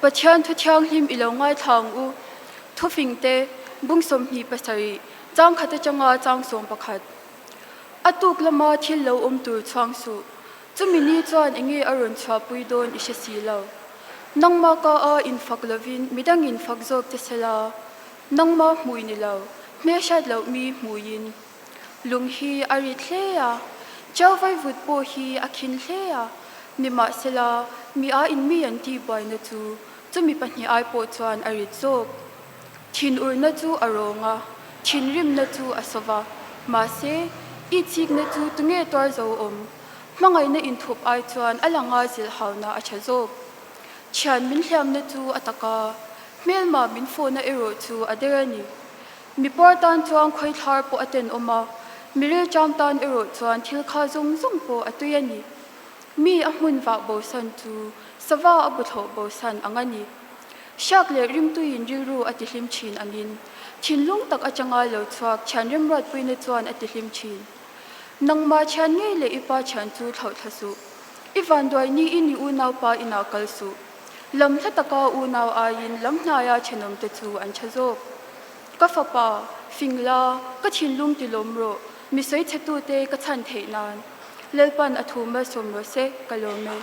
Pathian thu thianghlim i lo ngaithla ang u. Thufing te, bung 27, chang khat atanga chang 11. A tuk lama thil lo awm tur chhuang suh. Chumi ni chuan enge a rawn chhuahpui dawn i hre si lo. Nangmah ka a infak lovin midangin fak zawk che sela, nangmah hmui ni lo, hmelhriat loh mi hmuiin. Lung hi a rit hle a, chau vaivut pawh hi a khin hle a, nimahsela mi a in mi an tihbuaina chu chumi pahnih ai pawh chuan a rit zawk. Thinurna chu a rawng a, thinrimna chu a sawva, mahse i chikna chu tunge tuar zo awm? Hmangaihna inthup ai chuan a langa zilhhauna a tha zawk. Thian min hliamna chu a tak a, hmelma min fawhna erawh chu a der a ni. Mi puar tan chuan khawithlar pawh a tenawm a, mi rilṭam tan erawh chuan thil kha zawng zawng pawh a tui a ni. Mi a hmun vah bosan chu sava a bu thlawh bosan ang a ni. Hriak leh rimtuiin rilru a tihlim thin angin, thinlung tak atanga lo chhuak thian remruatpuina chuan a tihlim thin. Nangmah thian ngei leh i pa thian chu thlauh thla suh. I vanduai niin i unaupa inah kal suh. Lam hla taka unau aiin lam hnaia thenawmte chu an tha zawk. Ka fapa, fing la, ka thinlung ti lawm rawh, mi sawichhetute ka chhan theih nan. Lalpan a thu malsawm rawh se, ka lawm e.